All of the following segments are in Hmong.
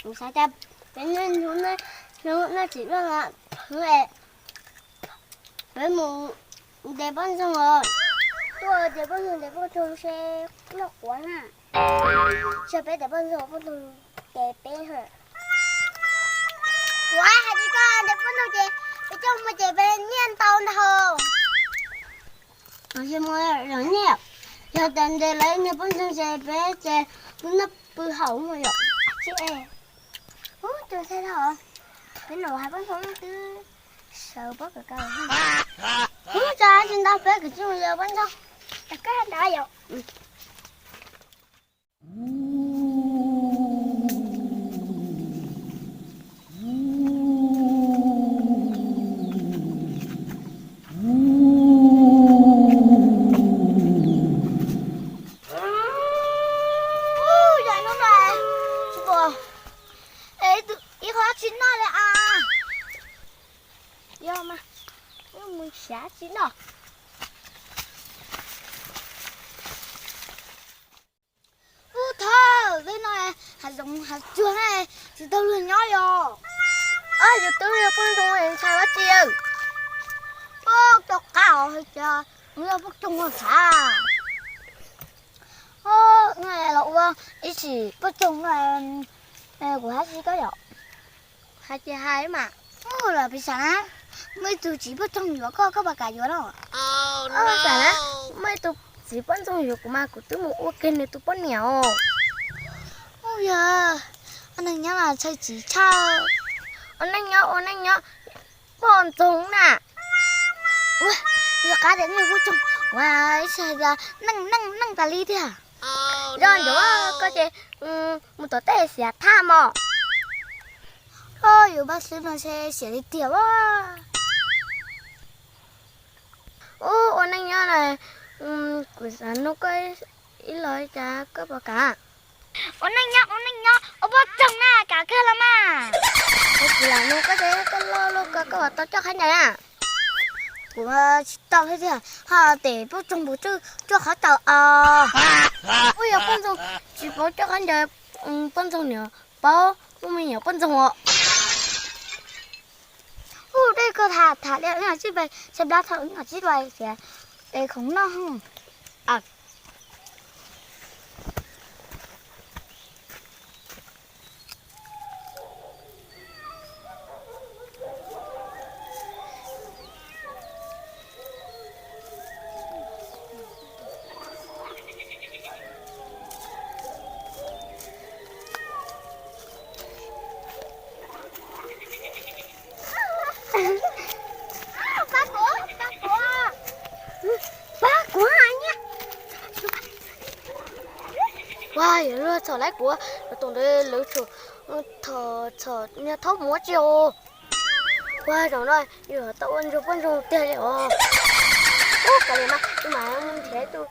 Xav cas peb nyob hnub no tsis loj, peb mus ntes poj ntxoog os. Tuaj ntes poj ntxoog, ntes poj ntxoog seb loj quav na. Seb peb ntes poj ntxoog, poj ntxoog ces peb. Kuv hais tias koj ntes poj ntxoog ces peb coj mus ces peb nyiaj ntau ntau. Los nyiaj, yog tias ntes lawv niag poj ntxoog ces peb ces pw noj pw haus mus yom. Ub, cov thaij tau, peb nus hais poj ntxoog twb sawv pob kawg kawg. Ub, tsis ntau, peb kwv tij mus yos poj ntxoog. Koj ntawd yom. Ub, yog hnub no tsis pom ib qho tsis noj li as. Yog mas, mus xyav tsis noj. Ub, thawj, tej no hav zoov hav tsuag na, tsis tau luag nyob yom. Yus twb yog poj ntxoog ntshai dab tsi? Poj tau qab os, hais tias yog poj ntxoog ua xav. Los ua ib sim poj ntxoog no, kuv hais tsis koj yom. Hais ces hais mas. Ub, los piv xam na, muaj ib tug txiv poj ntxoog yuav koj, koj puas kam yuav no? Piv xam na, muaj ib tug txiv poj ntxoog yuav kuv mas kuv twb mus ua kiag nws tus poj niam os. Ub, yog ua neej nyob mas txhawj txim tshaj. Ua neej nyob, ua neej nyob, poj ntxoog na. Ua, yog qab tias nej poj ntxoog ua ib sij hais tias neej neej neej tas li tiag. Yog ncuav koj ces mus tom tej xiav thaj mos. Yus paj xwb no ntshe xiav li tiag as. Ub, ua neej nyob na, kuv xav nug koj ib los cas koj puas kam? Ua neej nyob, ua neej nyob, ua poj ntxoog na, kam kawg los mas. Kuv lam nug koj ces koj loj loj ko koj puas tau coj khaub ncaws na? Kuv tsis tau thiab tiag, ho tes poj ntxoog puas coj khaub ncaws os? Ub, yog poj ntxoog tsis paub coj khaub ncaws, poj ntxoog niam paub, muaj me nyuam poj ntxoog os. Ub, dej koj tham tham li no tsib pes, tshaib plab thaum ub no tsib pes xiav, es khoom noj. Pab kuv, pab kuv, pab kuv nyab. Ua, yog luag txhom laib kuv, lawv tus ntawd lawv txhom, txhom nyab thaub muab tsi os. Ua, zaum no yus tau ua ntsuag poj ntxoog tiag li os. Ub, kav liam mas, kuv mam mus nrhiav tus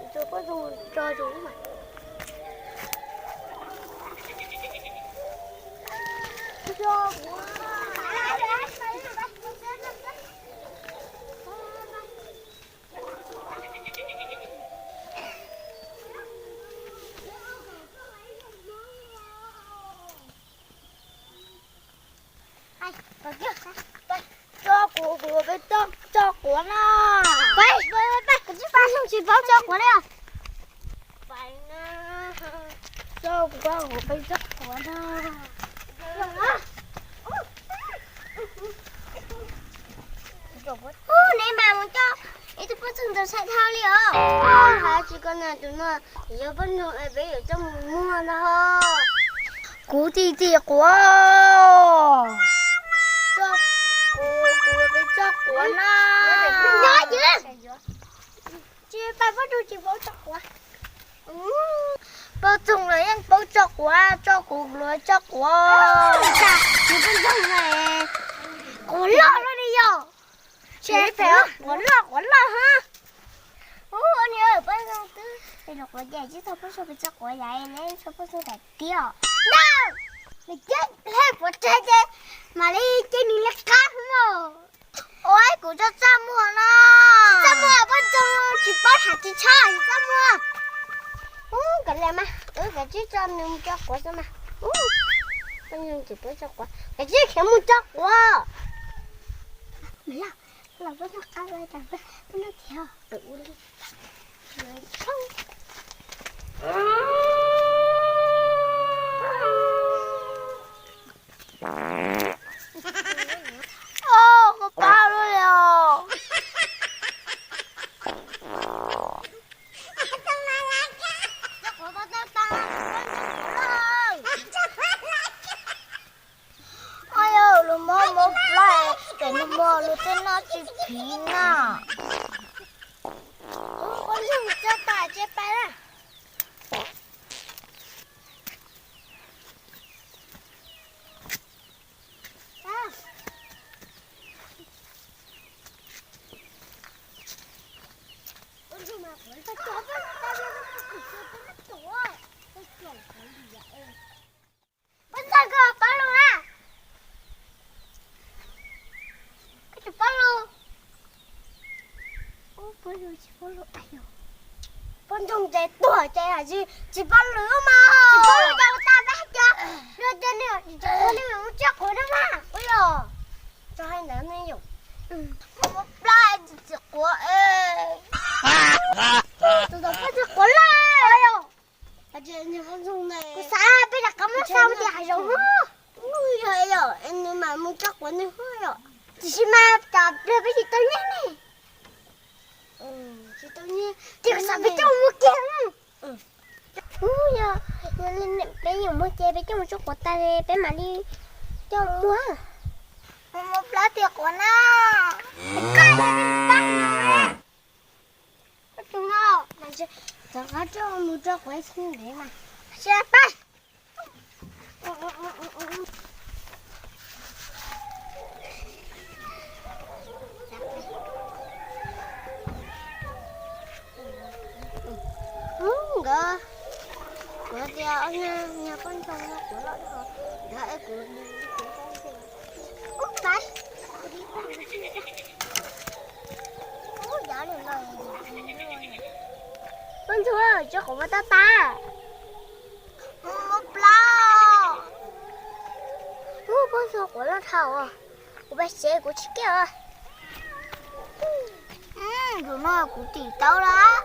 ntsuag poj ntxoog tso yus mas. Tso kuv, kuv peb tso quav na. Peb, peb, peb, kuv tsis paub, tsis paub tso quav li. Tso kuv, kuv peb tso quav na. Ub, neb mas mus coj ib tug poj ntxoog ntawd sai dhau li os. Hais tsis koj na, tus no yog poj ntxoog es peb yuav coj mus muag no. Kuv ti ti quav. Kuv, kuv peb tso quav na. Tsis pab poj ntxoog tsis paub tso quav. Poj ntxoog los yeej paub tso quav, tso kuv los tso quav. Cas nws poj ntxoog quav loj loj li yog. Ces peb quav loj quav loj ha. Ub, ua niam poj ntxoog twb los quav ces tsis tau poj ntxoog peb tso quav yam li tso poj ntxoog tiag tiag. Nws cia li quav tseg ces mam li cia nws li qab no. Ua, kuv tso txaj muag no. Txaj muag poj ntxoog tsis paub tham tsis tshaj txaj muag. Ub, kav liam mas, wb kav tsij tso nws mus cov quav xwb mas. Poj ntxoog tsis pub tso quav, kav tsij khiav mus tso quav. Los poj ntxoog qab, poj ntxoog khiav. Koj pab lub li os. Oj yog lus mob mob plab, cov lus mob lus tej no tsis phiv na. Poj ntxoog, koj pab lug na. Koj tsis pab lug. Pab lug tsis pab lug. Poj ntxoog ces tuag ces hais tsis pab lug mas. Tsis pab lug ces ua tas peb hais tias luag tias nws tsis pab lug mus tso quav na mas. Ua yog tso hais ntawd ne yom. Plab tsis txiv quav es. Tus tom pab txiv quav lawm yom. Kuv xav peb rov qab muab xa mus tim hav zoov. Yog yom, nws mam mus tso quav nws hov yom. Tiam sis mas cas pliag peb tsis tau nyiaj ne. Ces kuv xav peb coj mus muag kiag. Yog, yog li peb yuav muag ces peb coj mus tso quav tas peb mam li coj mus muag. Mus muag plab tiag quav na. Koj tus no, rov qab coj mus tso quav ib txhia ntev mas. Tsis pab. Nkawd, kuv tias nyuag poj ntxoog no kuv los dhau, nkawd es kuv, kuv ub pab. Poj ntxoog, tso quav mus tau tas. Mus muab plab. Ub, poj ntxoog, quav loj dhau, kuv pab sev kuv tsis kiaj os. Tus no kuv tim tau lawm.